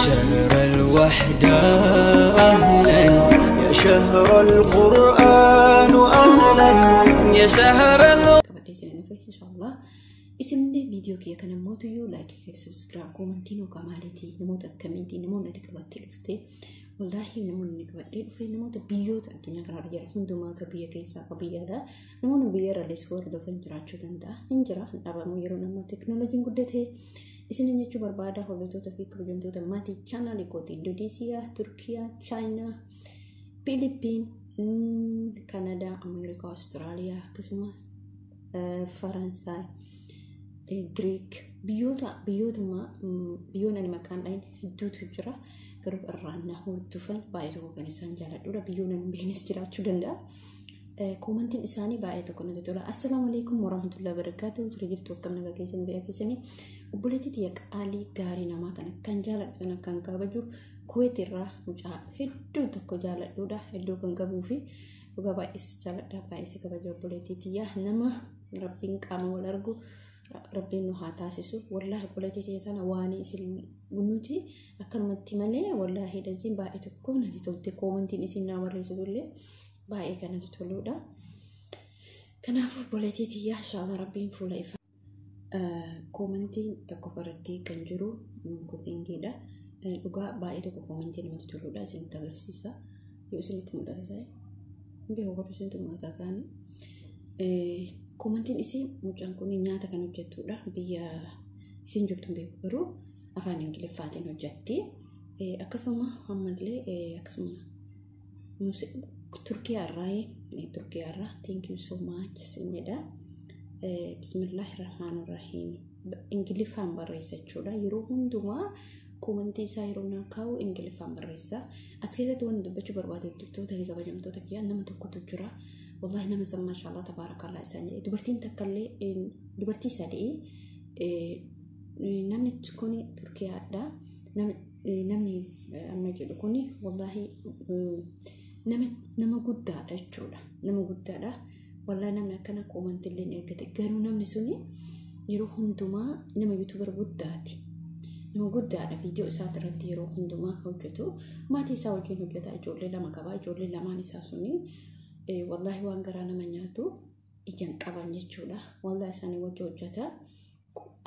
شهر الوحدة أهلا، يا شهر القرآن أهلا، يا شهر Qabadhee isin dhufe inshaallah. Isinillee viidiyoo kiyya kana mootuyyuu like, subscribe, commentiin yookaan maaliitii namoota akkamiitii namoonni ati qabattee dhufte. Wallaahi namoonni qabadhee dhufe namoota biyyoota addunyaa kanarra jiran hundumaa, ka biyya keessaa, ka biyya alaa, namoonni biyya irrallee hordofan jiraachuu danda'a. Hin jira, hin dhabamu yeroo nama teekinooloojiin guddate. Isinin jechuu barbaada, hordoftoota fi kabajamtoota maatii chaanaalii kooti, Indoneesiyaa, Turkiyaa, Chaayinaa, Filipiin, Kanadaa, Ameerikaa, Awustiraaliyaa, akkasumas Faransaay, Giriik, biyyoota biyyootuma biyyoonni ani maqaan dhahin hedduutu jira. Garuu irraa na hordofan baay'ee tokko kan isaan jaalladhudha. Biyyoonni ani beeknis jiraachuu danda'a. Commentiin isaanii baay'ee tokko natti tola. Assalaamu alaikum warahmatullahi wabarakatuh. Ture jirtu, akkam nagaa keessan, biyya keessanii? Obboleettii tiyya qaalii gaarii namaa tana kan jaalladhu, tana kan kabaju, Kuweet irraa mucaa hedduu tokko jaalladhudha. Hedduu kan qabuu fi dhugaa baay'ees jaalladha. Baay'ees kabaja obboleettii tiyya, nama Rabbiin qaama wal argu Rabbiin nu haa taasisu. Wallaahi obboleettii tiyya tana waan isin nuti akkanumatti malee, wallaahi daziin baay'ee tokko natti tolte. Commentiin isin naa barreessitu illee baay'ee kan natti toludha. Kanaafuu obboleettii tiyya, inshaallah Rabbiin fuula ifa. Commentiin tokko irratti kan jiru cookingiidha. Dhugaa baay'ee tokko commentii namatti toludha, isinitti agarsiisa. Yoo isinitti mul'ata ta'e, beeku warri isinitti mul'ata kaani. Commentiin isii, mucaan kun nyaata kan hojjettudha. Biyya isin jirtu hin beeku, garuu afaan Ingiliffaatiin hojjetti. Akkasuma ammallee akkasuma Turkiyaa irraa, Turkiyaa irraa, "Thank you so much" sin jedha. Bismillaahi rahmaan rahiim. Ingiliffaan barreessa jechuudha. Yeroo hundumaa commentii isaa yeroo naa kaa'u Ingiliffaan barreessa. As keessatti wanti dubbachuu barbaade, hordoftoota fi kabajamtoota kiyyaa, nama tokkotu jira. Wallahi nama san maashaallah tabaarakallah isaan jedhe. Dubartiin takka illee, dubartii sadii, namni kun Turkiyaadha. Namni amma jedhu kuni wallahi nama guddaadha jechuudha. Nama guddaadha. Wallahi namni akkana commentii illee ergate, garuu namni suni yeroo hundumaa nama YouTuber guddaati. Nama guddaadha, viidiyoo isaa irratti yeroo hundumaa hojjetu. Maatii isaa wajjin hojjeta, ijoollee lama qaba. Ijoollee lamaan isaa suni wallahi waan garaa nama nyaatu ijaan qaban jechuudha. Wallahi isaanii wajjin hojjeta.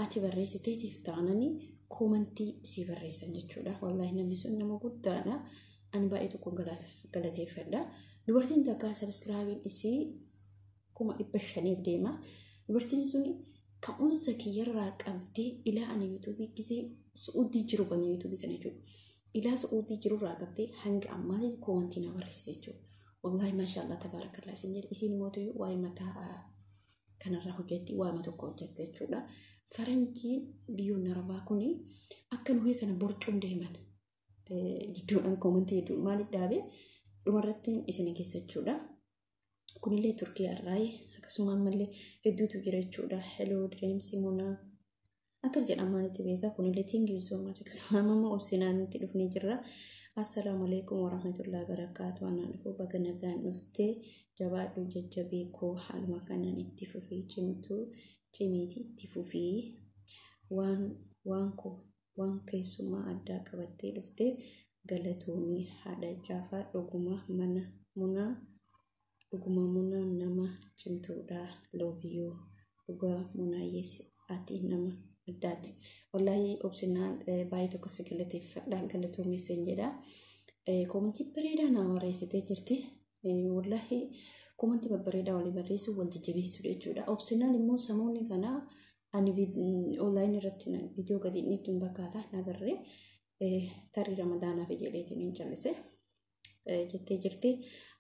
Ati barreessiteetiif taananii commentii si barreessan jechuudha. Wallahi namni sun nama guddaadha. Ani baay'ee tokkoon galateeffadha. Dubartiin takka subscribeiin isii 500,000 deema. Dubartiin sun ka'umsa kiyyarraa qabdee ilaa ani YouTubeii gisee Su'uudii jiru bane YouTubeii kana jechuudha. Ilaa Su'uudii jirurraa qabdee hanga ammaatti commentii na barreessite jechuudha. Wallahi maashaallah tabaarakallah isin jedhe. Isiin mootu waa'ee mataa kanarraa hojjetti, waa'ee tokko hojjette jechuudha. Faranjiin biyyoonni Arabaa kuni akka nuyi kana borcuun deeman jidduudhaan commentii hedduu maaliif dhaabee dhumarratti isin keessa jechuudha. Kunillee Turkiyaa irraa, akkasuma ammallee hedduutu jira jechuudha. Hello Dreams Munaa akkas jedhama, maalitti beeka, kunillee thank you so much. Akkasuma amma obsinaan itti dhufnee jirra. Assalaamu alaikum warahmatullahi wabarakaatu. Anaan dhufu, baga nagaan dhuftee, jabaadhu jajjabee koo, haaluma kanaan itti fufii, cimtuu cimiiti itti fufii, waan waan koo waan keessumaa addaa qabattee dhuftee galatoomii, haadha Jaafaa, dhuguma mana munaa, dhuguma munaa nama cimtuudha, love you, dhugaa munaayyee ati nama addaati. Wallaahi obsinaan baay'ee tokko si galateeffadha, galatoomii sin jedha. Commentii bareedaa naa barreessitee jirti. Wallaahi commentii babbareedaa walii barreessuu wal jajjabeessuu jechuudha. Obsinaan immoo samoonni kana ani onlineii irratti viidiyoo gadi dhiiftuun bakkaata nagarree, tarii Ramadaanaaf jedheetiin hin callise jettee jirti.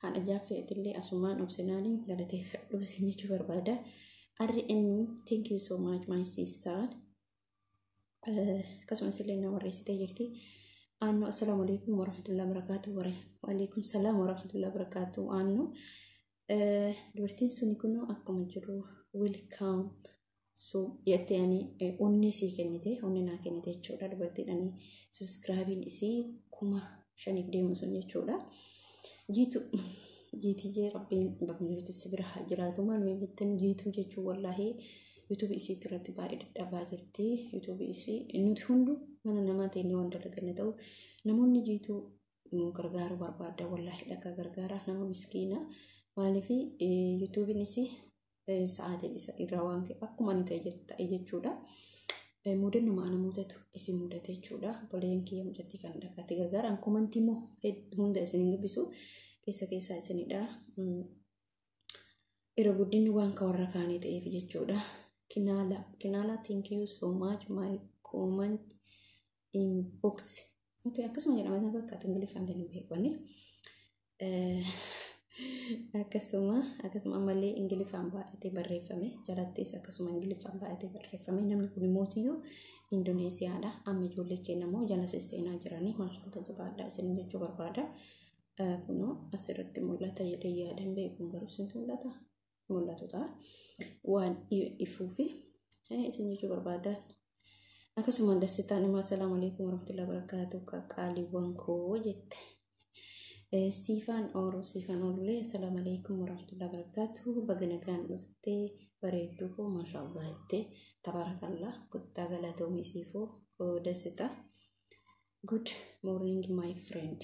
Haadha Jaaffeetillee asumaan obsinaaniin galateeffadhu isin jechuu barbaada. Arri inni thank you so much, my sister. Akkasumas illee na barreessitee jirti. Aannu, assalaamu alaikum warahmatullahi wabarakatuh. Waalaikum salaam warahmatullahi wabarakatuh. Aannu dubartiin suni kunoo akkuma jiru welcome so jettee ani onnee sii kennite, onnee naa kennite jechuudha. Dubartiin ani subscribeiin isii 5,000 deemu sun jechuudha. Jiitu jiitiyyee, Rabbiin bakka jirtu si bira haa jiraatu. Maal jettan, Jiituu jechuun wallaahi YouTubeii isii irratti baay'ee dadhabaa jirti. YouTubeii isii nuti hundu Mana namaa ta'e waan dalaganne ta'u namoonni jiituu gargaaruu barbaada. Wallaahi dhaqaa gargaaraa nama miskiina. Maaliif yuutuubiinis sa'aatiin isa irraa waan ka'e akkuma ani ta'e jechuudha. Mudannuma ana mudatu isin mudate jechuudha. Obboleen kiyya mucattii kan dhaqaatti gargaaran komantii immoo hunda isin hin dubbisu keessa keessaa isinidha. Irra guddinni waan ka warra kaanii ta'eef jechuudha. Kinaala Kinaala, thank you so much, my comment inbox. Okay, akkasuma jedhama isaan fakkaata, Ingiliffaan kan hin beekanne. Akkasuma ammallee Ingiliffaan baay'atee barreeffame, jalattis akkasuma Ingiliffaan baay'atee barreeffame. Namni kun immoo Indoneesiyaadha. Amma ijoollee keenya immoo jala sesseenaa jiranii maashaallah jabaadhaa isin jechuu barbaada. Kunoo asirratti mul'ata jedhee yaadan beekuun garuu isintu mul'ata mul'atu ta'a. Waan ifuufi isin jechuu barbaada. Akkasuma Dassitaan immoo assalaamu alaikum warahmatullahi wabarakatuh qaqqaaliiwwan koo jette. Siifaan Ooroo, Siifaan Oollee, assalaamu alaikum warahmatullahi wabarakatuh, baga nagaan dhuftee bareedduu koo, maashaallah jettee, tabarakallah, guddaa galatoomii siifoo Dassita. Good morning, my friend.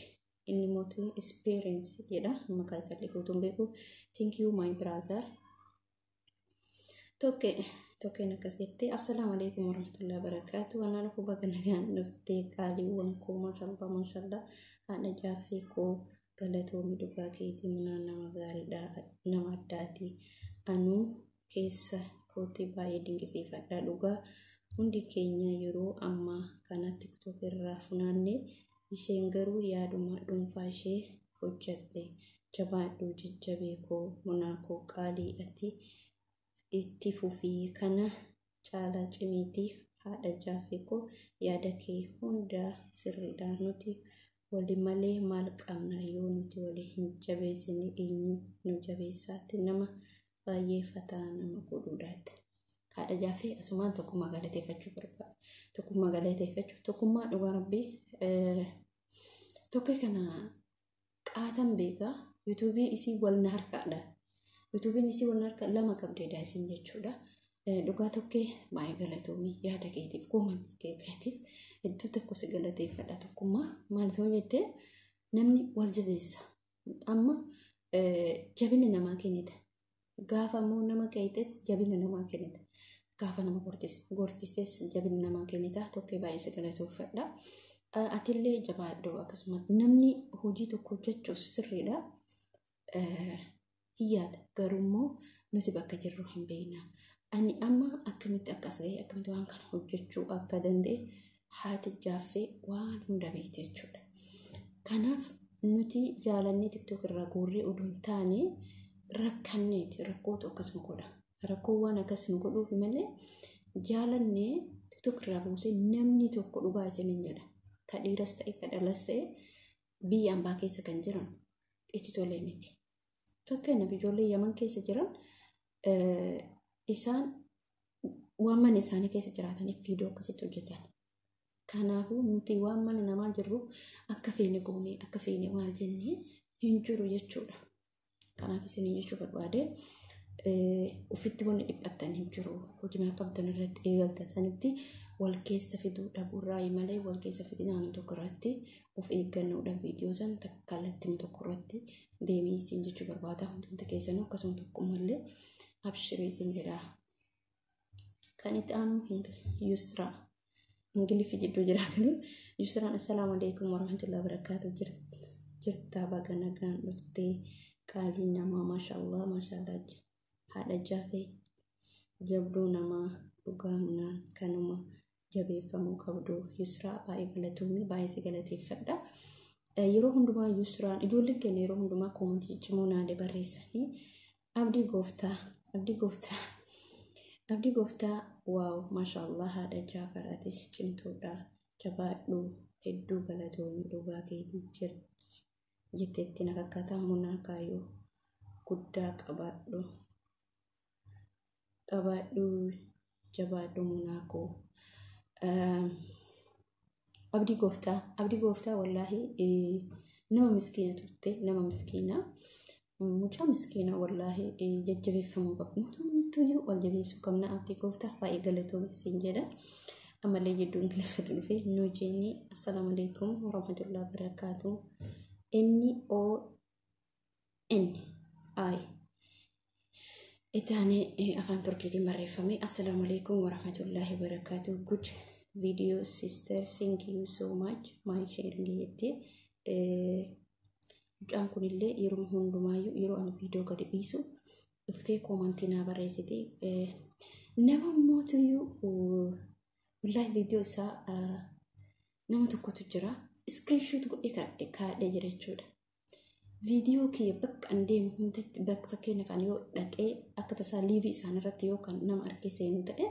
Inni mootii experience jedha, maqaa isaallee guutuun beeku. Thank you, my brother. Tokke tokkeen akkas jettee, assalaamu alaikum warahmatullahi wabarakatuh. Anaa dhufu, baga nagaan dhuftee qaaliiwwan koo, maashaallah maashaallah, haadha jaaffee koo galatoomii, dhugaa keetii, munaan nama gaariidha, nama addaati, anuu keessa kootti baay'ee dinqisiifadha. Dhugaa hundi keenya yeroo ammaa kanatti TikTok irraa funaanne, isheen garuu yaaduma dhuunfaa ishee hojjatte. Jabaadhu jajjabee koo, munaa koo qaalii, ati itti fufii, kana caalaa cimiitii. Haadha jaaffee koo, yaada kee hundaa sirriidha. Nuti wali malee maal qabna? Yoo nuti wali hin jabeessine eenyu nu jabeessaatti? Nama baay'ee fataa nama godhuudhaatti. Haadha jaaffee asumaan tokkummaa galateeffachuu barbaada. Tokkummaa galateeffachuu, tokkummaa dhugaa rabbii tokko kana qaatan beekaa. Yuutuubii isii wal na harkaadha. Yuutuubiin isii wal na harka lama qabdeedha isin jechuudha. Dhugaa tokkee baay'ee galatoomii, yaada keetiif, koomantii keetiif hedduu tokko si galateeffadha. Tokkummaa maaliif yoo jettee, namni wal jabeessa. Amma jabina namaa kennita. Gaafa immoo nama qeexes jabina namaa kennita. Gaafa nama gorsites jabina namaa kennita. Tokkee baay'ee si galateeffadha. Atillee jabaadhu. Akkasumas namni hojii tokko hojjechuuf sirriidha. Hiyyaata garuu immoo nuti bakka jirru hin beekna. Ani amma akkamitti akkas ga'e, akkamitti waan kana hojjechuu akka danda'e haati jaaffee waan hunda beekte jechuudha. Kanaaf nuti jaalannee TikTok irraa guurree oduu hin taane rakkanneeti, rakkootu akkasuma godha. Rakkoo waan akkas nu godhuuf malee jaalannee TikTok irraa buusee namni tokko, dhugaa isiniin jedha. Ka dhiiras ta'e ka dhalas ta'e biyya ambaa keessa kan jiran itti tolee miti. Fakkeenyaaf ijoollee Yaman keessa jiran, isaan waan mana isaanii keessa jiraataniif viidiyoo akkasitti hojjetan. Kanaafuu nuti waan mana namaa jirruuf akka feene goonee akka feene maal jennee hin jiru jechuudha. Kanaaf isin jechuu barbaade, ofitti wanni dhiphattan hin jiru. Hojii qabdan irratti eegaltan sanitti wal keessa fiduu dhabuurraa malee wal keessa fidinaan tokko irratti of eeggannoodhaan viidiyoo san kallattii tokko irratti deemee isin jechuu barbaada. Hundumti keessanuu akkasuma tokkummallee abshirii isin jedha. Kan itti aanu Yusraa. Ingiliffi jidduu jira garuu. Yusraan, assalaamu alaikum warahmatullahi wabarakatuh, jirtaa, baga nagaan dhuftee qaalii namaa, maashaallah maashaallah, haadha jaafee jabduu namaa, dhugaa munaan kanuma jabeeffamuu qabdu. Yusraa baay'ee galatoomii, baay'ee si galateeffadha. Yeroo hundumaa Yusraan, ijoolleen keenya yeroo hundumaa koomantii ciccimoo naalee barreessanii. Abdii gooftaa, abdii gooftaa, abdii gooftaa, wow, maashaallah, haadha jaafaratis cimtuudha, jabaadhu, hedduu galatoomii, dhugaa keetii jetteetti na fakkaata. Munaa kaayyoo guddaa qabaadhu, qabaadhu, jabaadhu munaa koo. Abdii gooftaa, abdii gooftaa, wallaahi nama miskiina turte, nama miskiina, mucaa miskiina, wallaahi jajjabeeffamuu qabnu, tuntuyyuu wal jabeessuu qabna. Abdii gooftaa baay'ee galatoomii siin jedha. Ammallee jidduu Ingiliffatu dhufe Nujiini. Assalaamu alaikum warahmatullahi wabarakaatu. N O N I. Itti aanee afaan Turkiitiin barreeffame. Assalaamu alaikum warahmatullahi wabarakaatu. Good video, sister, thank you so much my sharing jettee. Mucaan kunillee yeroo hundumaayyuu yeroo ani viidiyoo gadi dhiisu dhuftee koomantii naa barreessiti. Nama mootiyyuu wallaahi viidiyoo isaa nama tokkotu jira. Screenshot godhee kaa'adhee jira jechuudha. Viidiyoo kiyya bakka an deemu hundatti, bakka fakkeenyaaf ani yoo dhaqee akka tasaa liivii isaan irratti yoo kan nama argee seenu ta'e,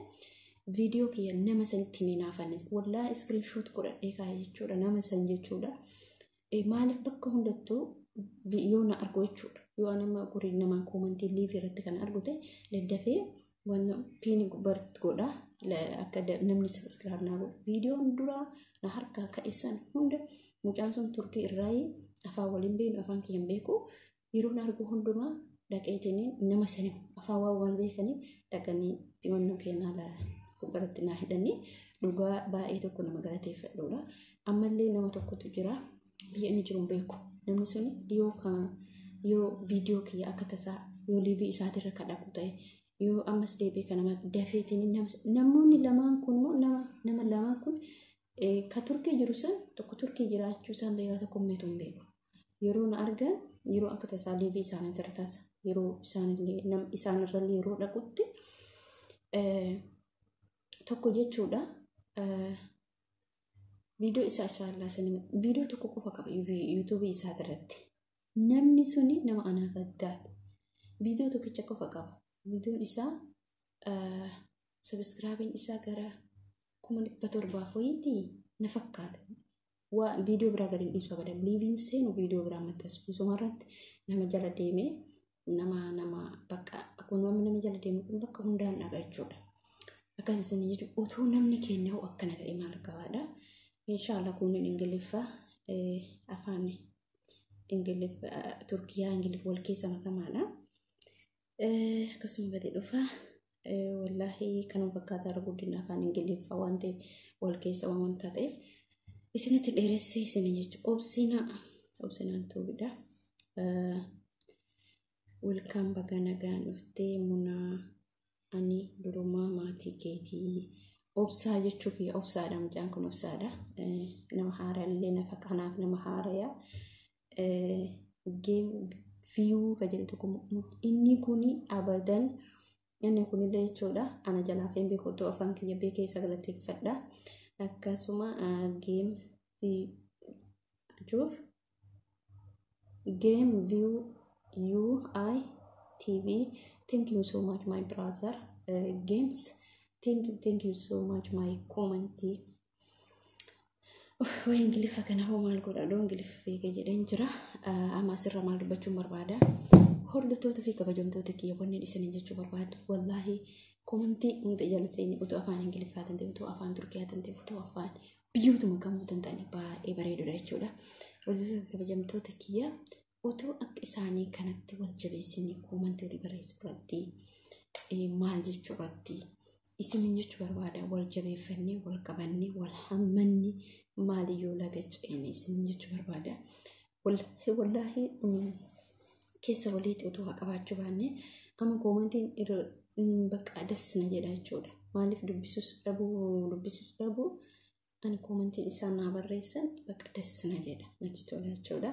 viidiyoo kiyya nama sanitti himee naafanis wallaahi screenshot godhadhee kaa'e jechuudha, nama san jechuudha. Maaliif bakka hundattuu yoo na argu jechuudha. Yoo nama gurii namaan koomantii liivii irratti kan argu ta'e, daddafee waan pin gubbaatti godha akka namni subscribe naa godhu. Viidiyoon duraa na harkaa ka'e san hunda mucaan sun Turkii irraa, afaan waliin beeknu, afaan kiyyan beeku, yeroo na argu hundumaa dhaqeetiin nama sani afaan waan wal beekanii dhaqanii himannoo keenyaa gubbaratti naa hidhanii dhugaa baay'ee tokko nama galateeffadhuudha. Ammallee nama tokkotu jira, biyya inni jiru hin beeku. Namni sun yoo viidiyoo kiyya akka tasaa yoo liivii isaatirra kadhaqu ta'e, yoo ammas deebi'ee kan nama dafeetiin namoonni lamaan kun immoo nama lamaan kun ka Turkii jiru san tokko Turkii jiraachuu isaan beekaa, tokko meetu hin beeku. Yeroo na argan, yeroo akka tasaa liivii isaaniitirra tasa yeroo isaanillee isaanirrallee yeroo dhaqutti tokko jechuudha. Viidiyoo isaa inshallah viidiyoo tokko qofa qaba yuutuubii isaatirratti. Namni suni nama anaaf addaati. Viidiyoo tokkicha qofa qaba. Viidiyoon isaa subscribeiin isaa gara 700,000 wayiitii na fakkaata. Waa viidiyoo biraa gadi hin dhiisu abadan. Liiviin seenu viidiyoo biraa maxxansu. Isuma irratti nama jala deemee nama bakka akkuma nama jala deemu kun bakka hundaan dhaqa jechuudha. Akkas isin jechuudha, otoo namni keenya hoo akkana ta'e maal qabaadha. Inshaallah kunneen Ingiliffaa, afaan Ingiliffa Turkiyaa Ingiliffa wal keessa makamaadha. Akkasuma gadi dhufa. Wallaahi kanuma fakkaataa guddina afaan Ingiliffaa waan ta'eef, wal keessa waan ta'eef isinitti dheeressee isin jechuudha. Obsinaa obsinaan tuubidha. Welcome, baga nagaan dhuftee munaa, ani durumaa maatii keetii. Obsaa jechuu kiyya, obsaadha, mucaan kun obsaadha. Nama haaraa illee nafa kanaaf nama haaraya. Game view ka jedhu tokko, inni kuni abadan inni kunillee jechuudha. Ana jalaa hin beeku, otoo afaan kiyya beekee isa galateeffadha. Akkasuma game view, game view UI TV, thank you so much my brother. Games, thank you, thank you so much my comment. Waa'ee Ingiliffa kana hoo maal godha, dhoo Ingiliffa beekee jedheen jira. Amma asirra maal dubbachuun barbaada? Hordoftoota fi kabajamtoota kiyya, wanni isiniin jechuu barbaadu, wallaahi komantii hunda jala seenii utuu afaan Ingiliffaa ta'e, utuu afaan Turkiyaa ta'e, utuu afaan biyyootuma kamuu ta'an baay'ee bareedudha jechuudha. Hordoftoota kabajamtoota kiyya, utuu akka isaanii kanatti wal jabeessinii koomantii walii barreessuu irratti maal jechuu irratti isiniin jechuu barbaada, wal jabeeffannee, wal qabannee, wal hammannee maaliyyoo laga ceene isiniin jechuu barbaada. Wallaahi keessa waliitti utuu haa qabaachuu baanne, amma koomantiin bakka dasna jedha jechuudha. Maaliif dubbisus dhabuu ani koomantiin isaan naa barreessan bakka dasna jedha, natti tola jechuudha.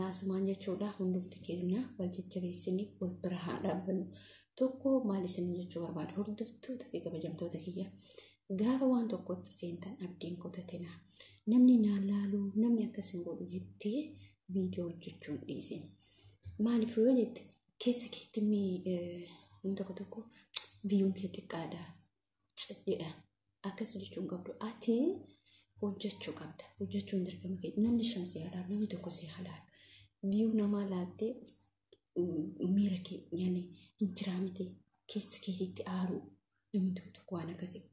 Asumaan jechuudha, hundumti keenya wal jajjabeessinee wal bira haa dhaabbannu. Tokko maal isin jechuu barbaada, hordoftoota fi kabajamtoota kiyya? Gaafa waan tokkotti seentan abdiin kutatinaa. Namni naa laaluu, namni akkas hin godhu jettee viidiyoo hojjechuu hin dhiisin. Maaliif yoo jette, keessa keetti namni tokko tokko viiyuun kee xiqqaadha jedha. Akkas jechuun qabdu. Ati hojjechuu qabda. Hojjechuun dirqama kee. Namni shan si haa laalu, namni tokko si haa laalu. View namaa laaltee miira kee yaani hin jiraa miti keessa keetiitti aaru, namni tokko tokko waan akkasii.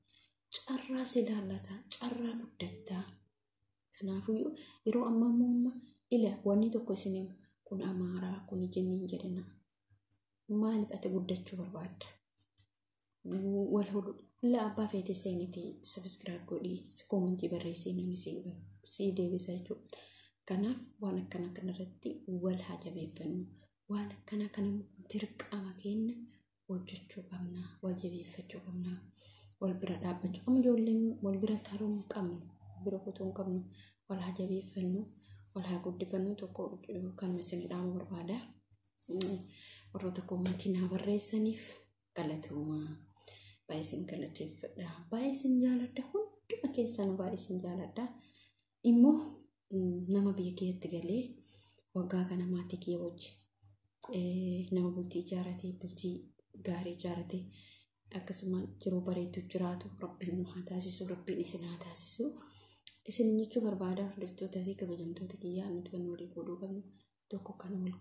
Carraa si laallataa, carraa guddattaa. Kanaafuyyuu yeroo ammaa immoo ila wanni tokko isin himu, kun amaaraa kun jinniin jedhina. Maaliif ati guddachuu barbaadda? Wal Fuula abbaa feete seeniti sabiskiraayib godhii, koomantii barreessii, namni si deebisa jechuudha. Kanaaf waan akkana kanarratti wal haa jabeeffannu. Waan akkana kana dirqama keenya hojjechuu qabna. Wal jabeeffachuu qabna. Wal bira dhaabbachuu qabna. Ijoolleen wal bira taruu hin qabnu. Bira kutuu hin qabnu. Wal haa jabeeffannu. Wal haa guddifannu. Tokko kan isin dhaamu barbaada. Warroota koomantii naa barreessaniif galatoomaa. Baay'ee isin galateeffadha. Baay'ee isin jaaladha. Hunduma keessanuu baay'ee isin jaaladha. Immoo nama biyya kiyyatti galee waggaa kana maatii kiyya wajji nama bultii ijaaratee, bultii gaarii ijaaratee, akkasuma jiruu bareedu jiraatu Rabbiin nu haa taasisu, Rabbiin isin haa taasisu. Isin jechuu barbaada, hordoftoota fi kabajamtoota kiyyaa, nuti wanni walii godhuu qabnu tokko kan wal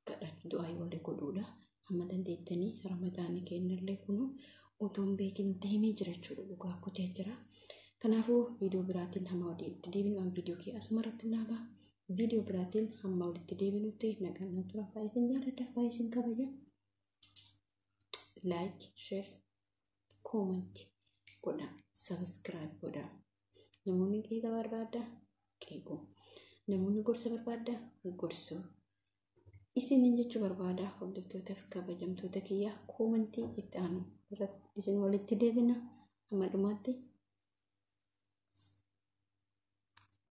kadhachuu, du'aa walii godhuudha. Hamma dandeettanii ramadaanii kennallee kunu otoo hin beekin deemee jira jechuudha, dhugaa kutee jira. Kanaafuu viidiyoo biraatiin hamma walitti deebinu, an viidiyoo kee asuma irratti naaba. Viidiyoo biraatiin hamma walitti deebinutti nagaan na tura. Baay'ee isin jaalladha, baay'ee isin kabaja. Like, share, comment godha, subscribe godha. Namoonni qeeqa barbaadda qeequ. Namoonni gorsa barbaadda gorsu. Isinin jechuu barbaada, hordoftoota fi kabajamtoota kiyyaa, koomantii itti aanu isin walitti deebina hamma dhumaatti.